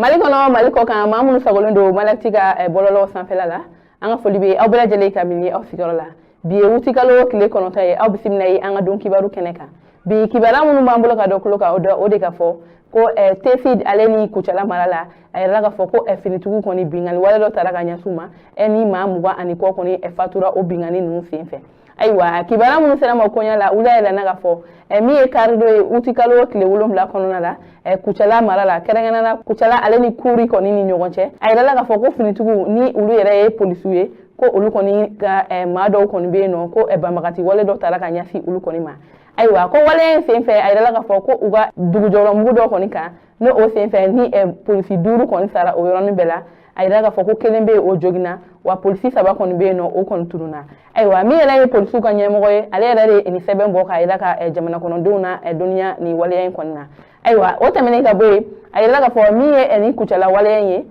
Mali kɔnɔ, Mali kɔ kan, maa minnu sagolen don Malactu ka bɔlɔlɔ sanfɛla la, an ka foli bɛ aw bɛɛ lajɛlen kabini aw sigiyɔrɔ la. Bi ye wutikalo tile 9 ye. Aw bisimila ye an ka don kibaru kɛnɛ kan. Bi kibaruya minnu b'an bolo ka dɔ tulo kan, o dɔ o de ka fɔ ko Tessit ale ni Kucala mara la, a yɛrɛ ka fɔ ko finitigiw kɔni binkanni wale dɔ taara ka ɲɛsin u ma, ni maa 20 ani kɔ kɔni fatura o binkanni ninnu sen fɛ. Ayiwa, kibaruya minnu sera ma koɲa la, olu yɛlɛnna ka fɔ min ye karidon ye, utikalo tile 7 kɔnɔna la, Kucala mara la, kɛrɛnkɛrɛnnenya la Kucala ale ni Kuri kɔni ni ɲɔgɔn cɛ, a yɛrɛla k'a fɔ ko finitigiw ni olu yɛrɛ ye polisiw ye, ko olu kɔni ka maa dɔw kɔni bɛ yen nɔ, ko banbagati wale dɔ taara ka ɲɛsin olu kɔni ma. Ayiwa, ko wale in sen fɛ, a yɛrɛla k'a fɔ ko u ka dugujɔyɔrɔmugu dɔ kɔni kan, n'o o sen fɛ ni polisi duuru kɔni sara o yɔrɔnin bɛɛ la. A yɛrɛ k'a fɔ ko kelen bɛ yen, o joginna, wa polisi saba kɔni bɛ yen nɔ, o kɔni tununna. Ayiwa, min yɛrɛ ye polisiw ka ɲɛmɔgɔ ye, ale yɛrɛ de ye nin sɛbɛn bɔ k'a yira ka jamana kɔnɔdenw na dɔnniya nin waleya in kɔni na. Ayiwa, o tɛmɛnen ka bɔ yen, a yɛrɛ k'a fɔ min ye nin Kucala waleya in ye,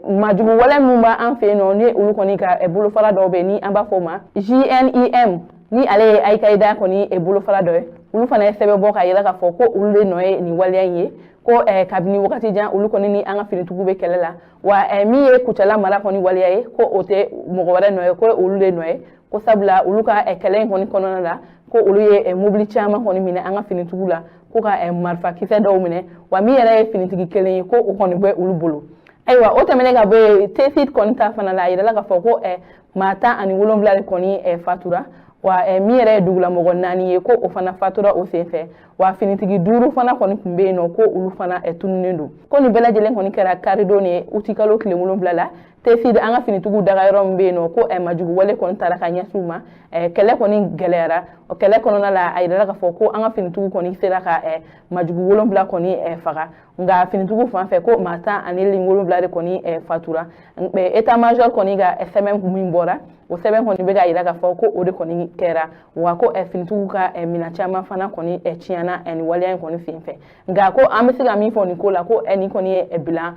majugu wale minnu b'an fɛ yen nɔ, ni olu kɔni ka bolofara dɔw bɛ yen, ni an b'a fɔ o ma JNIM, ni ale ye Al-Qaïda kɔni bolofara dɔ ye, olu fana ye sɛbɛn bɔ k'a yira k'a fɔ ko olu de nɔ ye nin waleya in ye, ko kabini wagati jan olu kɔni ni an ka finitigiw bɛ kɛlɛ la, wa min ye Kucala mara kɔni waleya ye, ko o tɛ mɔgɔ wɛrɛ nɔ ye, ko olu de nɔ ye, ko sabula olu ka kɛlɛ in kɔni kɔnɔna la, ko olu ye mobili caman kɔni minɛ an ka finitigiw la, ko ka marifakisɛ dɔw minɛ, wa min yɛrɛ ye finitigi kelen ye, ko o kɔni bɛ olu bolo. Ayiwa, o tɛmɛnen ka bɔ yen, Tessit kɔni ta fana la, a yirala k'a fɔ ko maa 17 de kɔni fatura, wa min yɛrɛ ye dugulamɔgɔ naani ye, ko o fana fatura o sen fɛ, wa finitigi duuru fana kɔni tun bɛ yen nɔ, ko olu fana tununnen don. Ko nin bɛɛ lajɛlen kɔni kɛra karidon ye, utikalo tile 7 la, Tessit, an ka finitigiw daga yɔrɔ min bɛ yen nɔ, ko majugu wale kɔni taara ka ɲɛsin u ma. Kɛlɛ kɔni gɛlɛyara. O kɛlɛ kɔnɔna la, a yirala k'a fɔ ko an ka finitigiw kɔni sera ka majugu 7 kɔni faga, nka finitigiw fan fɛ, ko maa 17 de kɔni fatura. État major kɔni ka sɛbɛn min bɔra, o sɛbɛn kɔni bɛ ka yira k'a fɔ ko o de kɔni kɛra, wa ko finitigiw ka minɛn caman fana kɔni tiɲɛna nin waleya in kɔni sen fɛ. Nka ko an bɛ se ka min fɔ nin ko la, ko nin kɔni ye bilan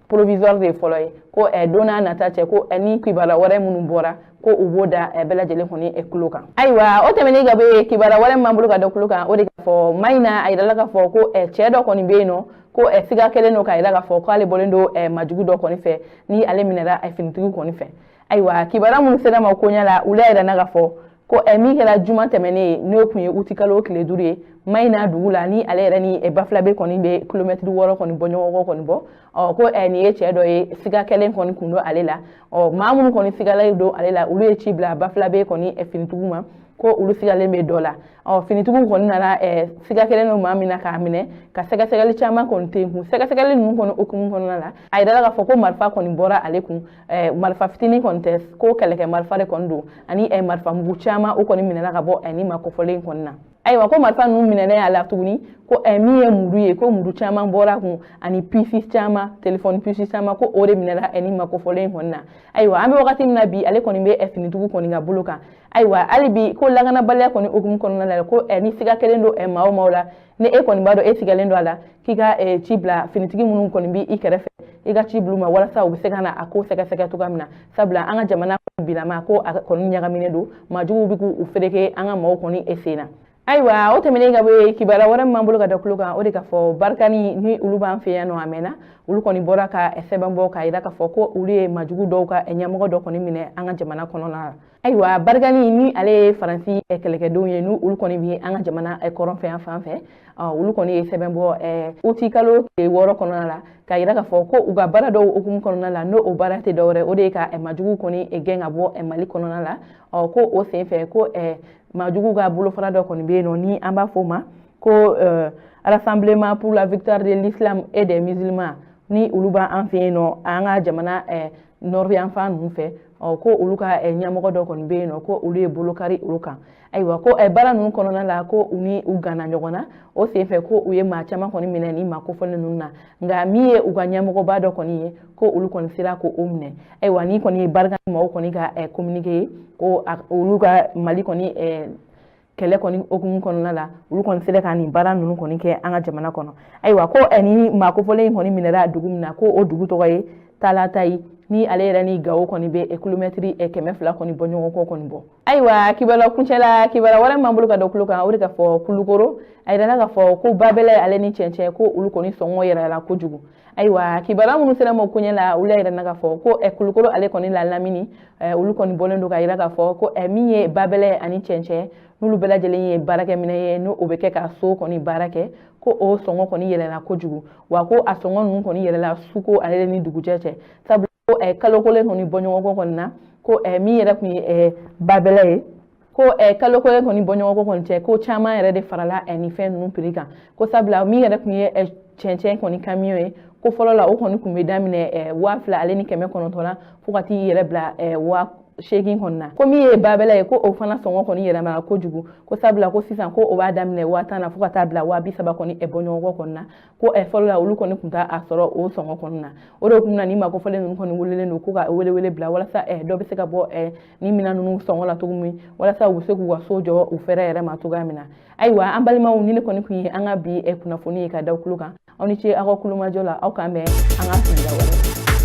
provisoire de fɔlɔ ye, ko don n'a nata cɛ, ko ni kibaruya wɛrɛ minnu bɔra, ko u b'o da bɛɛ lajɛlen kɔni tulo kan. Ayiwa, o tɛmɛnen ka bɔ yen, kibaruya wɛrɛ min b'an bolo ka da tulo kan, o de k'a fɔ Mayina, a yirala k'a fɔ ko cɛ dɔ kɔni bɛ yen nɔ, ko siga kɛlen don k'a yira k'a fɔ k'ale bɔlen don majugu dɔ kɔni fɛ, ni ale minɛra finitigiw kɔni fɛ. Ayiwa, kibaruya minnu sera ma koɲɛ la, olu y'a yira k'a fɔ ko min kɛra juma tɛmɛnen ye, n'o tun ye utikalo tile 5 ye, Mayina dugu la, ni ale yɛrɛ ni Bafilabe kɔni bɛ kilomɛtiri 6 kɔni bɔ ɲɔgɔn kɔ kɔni bɔ. Ɔ, ko nin ye cɛ dɔ ye, siga kɛlen kɔni kun don ale la. Ɔ, maa minnu kɔni sigalen don ale la, olu ye ci bila Bafilabe kɔni finitigiw ma, ko olu sigalen bɛ dɔ la. Ɔ, finitigiw kɔni nana siga kɛlen don maa min na k'a minɛ, ka sɛgɛsɛgɛli caman kɔni ten kun. Sɛgɛsɛgɛli ninnu kɔni hukumu kɔnɔna la, a yirala k'a fɔ ko marifa kɔni bɔra ale kun, marifa fitinin kɔni tɛ, ko kɛlɛkɛ marifa de kɔni don, ani marifa mugu caman, o kɔni minɛna ka bɔ ni maa kofɔlen kɔni na. Ayiwa, ko marifa ninnu minɛnen a la tuguni, ko min ye muru ye, ko muru caman bɔra kun, ani puce caman, telefɔni puce caman, ko o de minɛra ni maa kofɔlen kɔni na. Ayiwa, an bɛ wagati min na bi, ale kɔni bɛ finitigiw kɔni ka bolo kan. Ayiwa, hali bi, ko lakanabaliya kɔni hukumu kɔnɔna la, ko ni siga kɛlen don maa o maaw la, ni e kɔni b'a dɔn e sigalen don a la, k'i ka ci bila finitigi minnu kɔni bɛ i kɛrɛfɛ, i ka ci bila u ma, walasa u bɛ se ka na a ko sɛgɛsɛgɛ cogoya min na, sabula an ka jamana bilama ko a kɔni ɲagaminen don, maajuguw bɛ k'u fereke an ka maaw kɔni sen na. Ayiwa, o tɛmɛnen ka bɔ yen, kibaruya wɛrɛ min b'an bolo ka da tulo kan, o de ka fɔ Barkhane, ni olu b'an fɛ yan nɔ a mɛnna, olu kɔni bɔra ka sɛbɛn bɔ k'a yira k'a fɔ ko olu ye majugu dɔw ka ɲɛmɔgɔ dɔ kɔni minɛ an ka jamana kɔnɔna la. Ayiwa, Barkhane, ni ale ye Faransi kɛlɛkɛdenw ye, ni olu kɔni bɛ an ka jamana kɔrɔn fɛ yan fan fɛ, olu kɔni ye sɛbɛn bɔ utikalo tile 6 kɔnɔna la, k'a yira k'a fɔ ko u ka baara dɔw hukumu kɔnɔna la, n'o o baara tɛ dɔwɛrɛ, o de ye ka majugu kɔni gɛn ka bɔ Mali kɔnɔna la. Ɔ, ko o sen fɛ, ko majugu ka bolofara dɔ kɔni bɛ yen nɔ, ni an b'a fɔ o ma ko Rassemblement pour la victoire de l'islam et des musulmans, ni olu b'an fɛ yen nɔ an ka jamana nord yanfan ninnu fɛ. Ɔ, ko olu ka ɲɛmɔgɔ dɔ kɔni bɛ yen nɔ, ko olu ye bolokari olu kan. Ayiwa, ko baara ninnu kɔnɔna la, ko u ni u ganna ɲɔgɔn na, o sen fɛ ko u ye maa caman kɔni minɛ ni maa kofɔlen ninnu na, nka min ye u ka ɲɛmɔgɔba dɔ kɔni ye, ko olu kɔni sera ko o minɛ. Ayiwa, ni kɔni ye Barkhane maaw kɔni ka communiqué ye, ko olu ka Mali kɔni kɛlɛ kɔni hukumu kɔnɔna la, olu kɔni sera ka nin baara ninnu kɔni kɛ an ka jamana kɔnɔ. Ayiwa, ko ni maa kofɔlen in kɔni minɛra dugu min na, ko o dugu tɔgɔ ye Talatayi. Ni ale yɛrɛ ni Gawo kɔni bɛ kilomɛtiri 200 kɔni bɔ ɲɔgɔn kɔ kɔni bɔ. Ayiwa, kibaruya kuncɛla, kibaruya wɛrɛ m'an bolo ka da tulo kan, o de ka fɔ Kulukoro, a yirala k'a fɔ ko babɛlɛ ale ni cɛncɛn, ko olu kɔni sɔngɔ yɛlɛla kojugu. Ayiwa, kibaruya minnu sera ma koɲɛ la, olu y'a yira k'a fɔ ko Kulukoro ale kɔni la lamini, olu kɔni bɔlen don k'a yira k'a fɔ ko min ye babɛlɛ ani cɛncɛn, n'olu bɛɛ lajɛlen ye baarakɛminɛ ye, n'o bɛ kɛ ka so kɔni baara kɛ, ko o sɔngɔ kɔni yɛlɛla kojugu. Wa ko a sɔngɔ ninnu kɔni yɛlɛla suko ale ni dugujɛ cɛ, sabu ko kalo kelen kɔni bɔɲɔgɔnko kɔni na, ko min yɛrɛ tun ye babɛlɛ ye, ko kalo kelen kɔni bɔɲɔgɔnko kɔni cɛ, ko caman yɛrɛ de farala nin fɛn ninnu prix kan. Ko sabula min yɛrɛ tun ye cɛncɛn kɔni camion ye, ko fɔlɔ la o kɔni tun bɛ daminɛ 2900 la fo ka t'i yɛrɛ bila 8000 kɔni na. Ko min ye babɛlɛ ye, ko o fana sɔngɔ kɔni yɛlɛmana kojugu, ko sabula ko sisan ko o b'a daminɛ 10 000 na fo ka taa bila 30 000 kɔni bɔɲɔgɔnko kɔni na. Ko fɔlɔ la, olu kɔni tun t'a sɔrɔ o sɔngɔ kɔni na. O de kun na ni maa kofɔlen ninnu kɔni welelen don ko ka welewele bila walasa dɔ bɛ se ka bɔ ni minɛn ninnu sɔngɔ la cogo min, walasa u bɛ se k'u ka so jɔ u fɛrɛ yɛrɛ ma cogoya min na. Ayiwa, an balimaw, ni ne kɔni tun ye an ka bi kunnafoni ye ka da tulo kan. Aw ni ce aw ka kulomajɔ la. Aw k'an bɛn an ka sigida wɛrɛ.